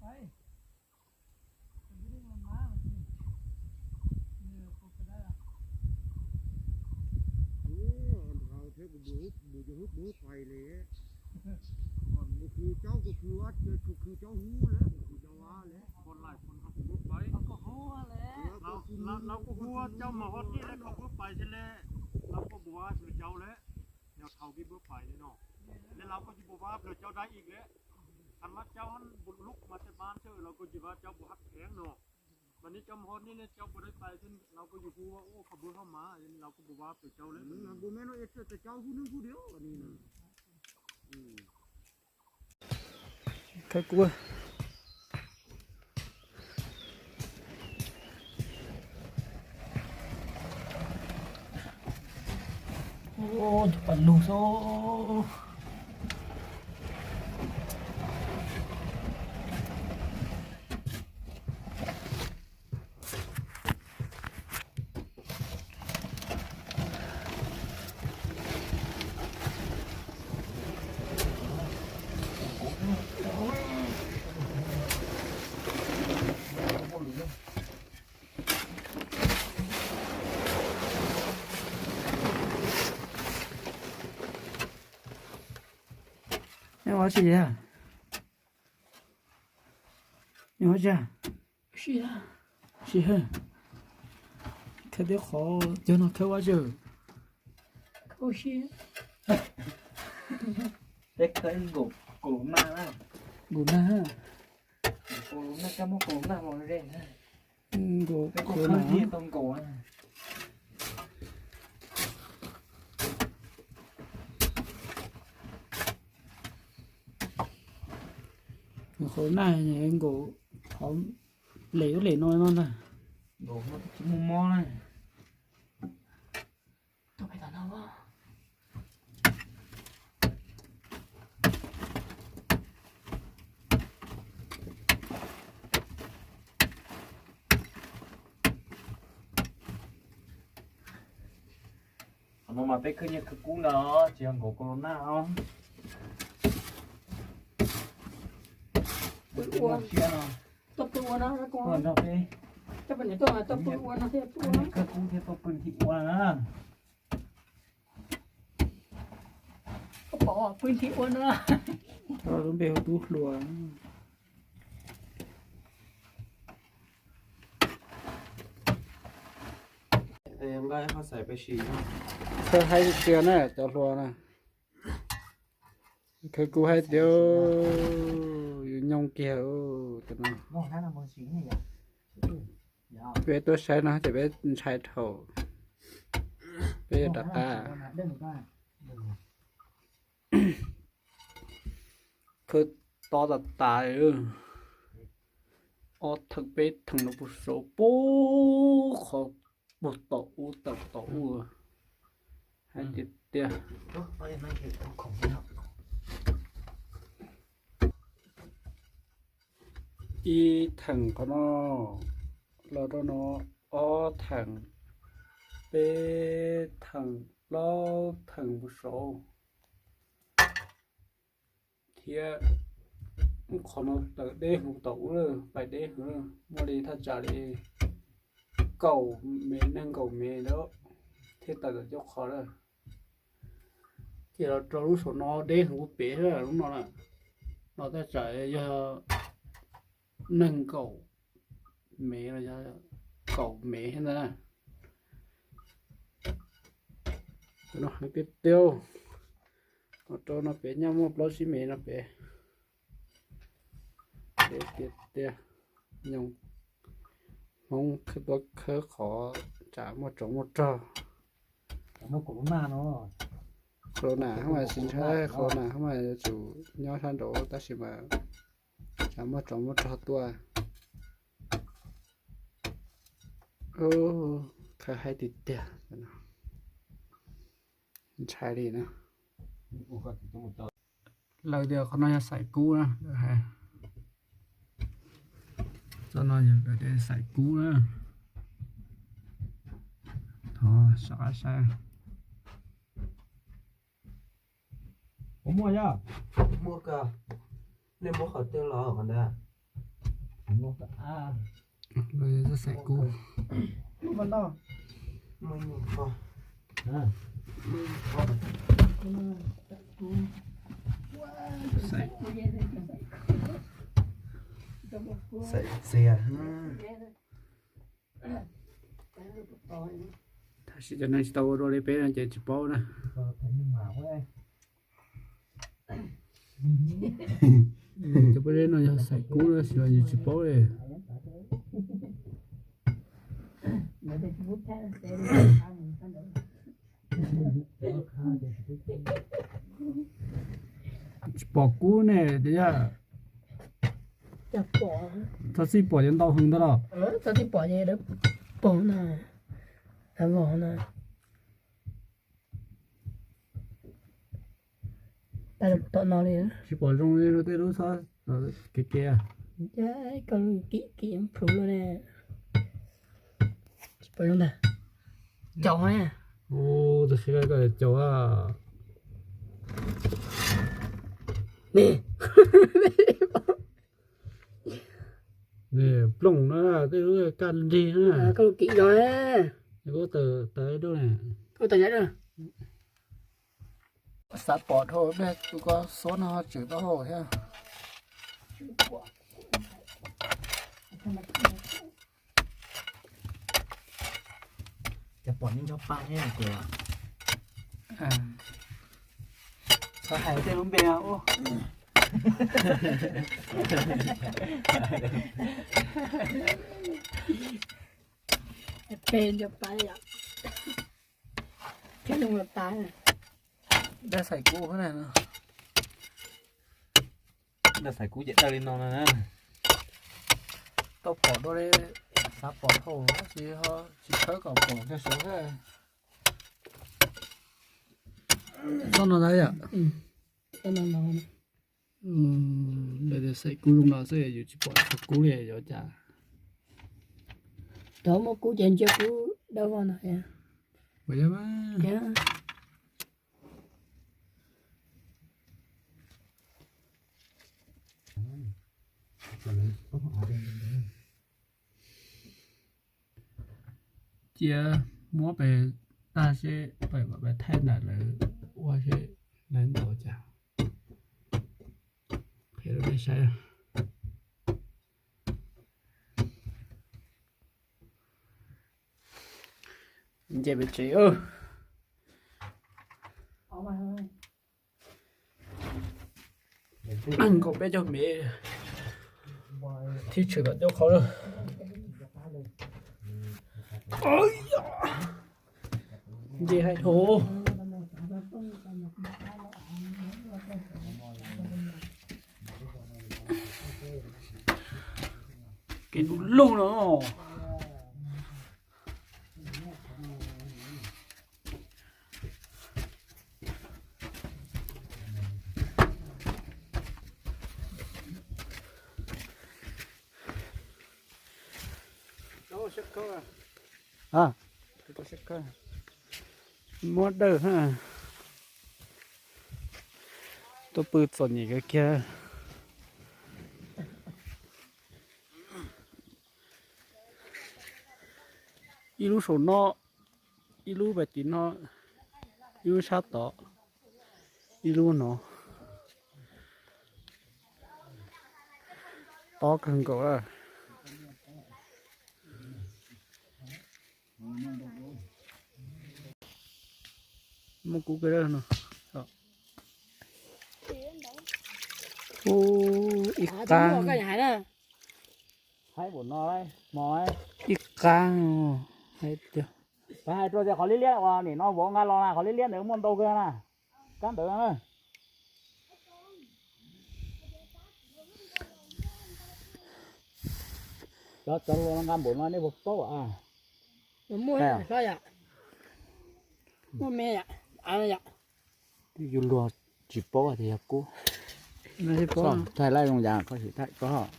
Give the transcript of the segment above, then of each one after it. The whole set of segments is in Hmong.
Thiab kuv mus cov hub pais li, kuv khwv caub, kuv khwv ua, kuv khwv caub hub lawm, kuv khwv caub hub lawm. Lawv kuj hu ua caub mos hot nij lawv kuj hu pais thiab lawm, lawv kuj npuav plhws caub lawm, yog thaum kib npuav pais li no, lawv kuj tsis npuav plhws caub dab ib lawm. Thaum mas caub npuav lub mas tej mas xwb, lawv kuj tsis npuav caub npuav hab thev no. Mas nej caub mos hot nij, nej caub npuav dab pais thiab lawv kuj tsis hu ua qhov npuav hab mas, lawv kuj npuav plhws caub lawm. Npuav me no es caub hub nws hub diav ni. Khawb kub. Tus pas lug xwb. Neb ua tsi? Neb ua tsi? Khawb tib qhov cog no khawb ua tsi? Peb khawb nkaum kaus naj na. Nkaum naj. Nkaum naj, koj muab kaus naj los ze na. Nkaum kaus naj. Nkaum kaus naj, nkaum qhov lem ub lem no no ntag. Nkaum no tsis muaj mob na. Qhov no mas peb khawb nyiaj khawb kub ntag, tsis yog nkaum corona os. Pw ua, tuaj pw ua no, tuaj nrog peb, tuaj pw ua no thiab, tuaj khawb kub thiab tuaj pw nthi ua na. Koj pom pw nthi ua no. Lub npe hu tub hluas. Nqa qhov xaiv peb sim. Txhawb haib sia na cov hluas na. Khawb kub haib tiag, yus nyooj kiag tus no. Peb tuaj saib no ces peb ntshai dhau, peb yuav rov qab. Khawb tob tas tas, ob theem peb theem no puag saud puag qhov puag tom ub tawm tom ub, haib tiag tiag. Ib theem qhov no los rau no, ob theem, peb theem, plaub theem puag saud thiab. Qhov no tawm deb hwv tom ub lawm, pais deb hwv, muaj li thaj tsam li kaum mev, nees nkaum mev lawm thiaj tawm tau cov qhov lawm. Ces los rau lub saum no deb hwv pem lub no na, no thaj tsam yog nees nkaum mev los yog kaum mev thiab ntag. Tus no heev tiag tiag. Rau no pem nyob muaj plaub tsib mev no pem. Deb tiag tiag. Nyob Hmoob khawb tuaj khawb qhov tsam muaj tsov muaj rog. Corona hab mas tsis ntshai, corona hab mas yuav tsum nyob sab nraud tab sis mas tsam muaj tsov muaj rog tuaj. Khawb haib tiag tiag, ntshai li na. Lawv tias qhov no yog xaim kub na, lawv hais. Txoj no yog tias xaim kub na. Thov sawv qab saib. Puas muaj yog? Muaj kawg. Nej muab qhov twg los qhov ntawd? Xaim kub. Xaim txias. Tab sis cov neeg tsis tau ua dua li peb no ces tsis paub na. Cov pob zeb no yog xaim kub tab sis mas yus tsis paub li. Tsis pom kub ne, yog txhob txij pom cov ntau heev ntawd los. Txhob txij pom ces dawb paug na, vog na. Tom no li. Tsis pom zoo li tej lub txhob kev kev. Koj lub kim kim plhuav luaj ne. Tsis pom zoo ntag. Caum ne. Tus sib koj caum a. Ni. Plooj na, tej lub kaj nrig na. Koj lub kim zoo ne. Koj tawm tawm dua ne. Koj tawm nyav dua. Xav pom dhau tus ko xuab no tseem tau hau thiab. Cas pom nej ncho pa thiab kuv. Xav hais tej lub npe ua. Peb ncho pa yom. Thiab nws ua tas. Daj xaim kub na. Daj xaim kub ces daj li no na. Tau pom dua li, xav pom dhau tsis tsis khawb kom pom kiag saud thiab. Txhob no ntag yom. Lawv tias xaim kub zoo no xwb yus tsis pom txog kub li yuav cas. Thaum muaj kub ces ntsia kub dawb vog ntag. Cia muab pes tag seb pem pem thaij nram lawv ua seb lawv ntaus cas. Qhia rau nej saib. Nce pem tsev. Nkaum peb caug mev thiab tshwm tom cov qhov lawm. Nce hais dhau. Kev du lug no. Muab dawj ha. Tuaj pw txom nyem kawg kiag. Ib lub saum no, ib lub pem tim no, ib lub sab tod, ib lub no. Tob kawg nkaus lawm. Muaj kub kawg no. Ib qab. Ib qab. Hais rau tias qhov liab liab uas nim no vauv nqa los na, qhov liab liab ntawd muaj ntau kawg na. Kab ntawd na. Cov cov luag nqa npaum no nej puas paub a? Muaj hlob yom. Muaj me yom. Av yom. Twb yus luag tsis paub tias yog kub. Thaij laij zoo yam koj sim thaij koj.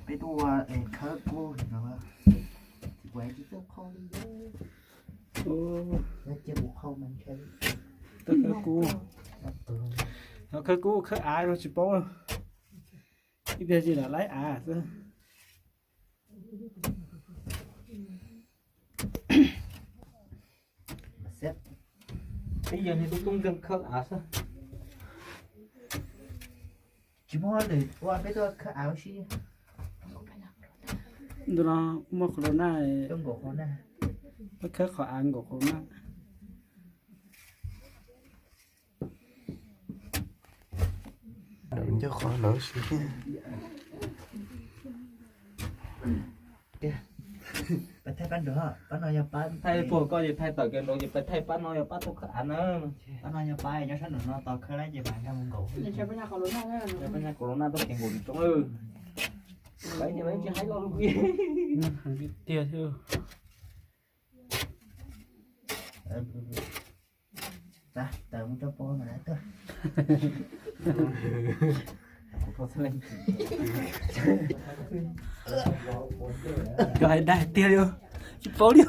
Peb tuaj ua khawb kub no, tsis pom tsis txawj qhau li. Cia kuv qhau mas ntshe. Khawb kub, khawb kub khawb av no tsis paub. Ib pliag tsis lam laib av xwb. Peb yog niag tub tub nkeeg khawb av xwb. Tsis muaj lwm ua peb tuaj khawb av ua si. Ntu no muaj corona, peb khawb qhov av nkaum corona. Ncauj qhov lawv si thiab. Peb thaij pab nraud, pab no yog pab, thaij puag koj ces thaij tawm kev nraud ces peb thaij pab no yog pab tuaj khawb av na. Pab no yog pab nyob sab nraum no tos khawb lawm ces pab nkag mus nkaum. Pab nyab corona tuaj kev nkaum li roob. Lawv ces lawv tsis hais lo lus. Tiag tiag. Koj hais dag tiag li, tsis paub li.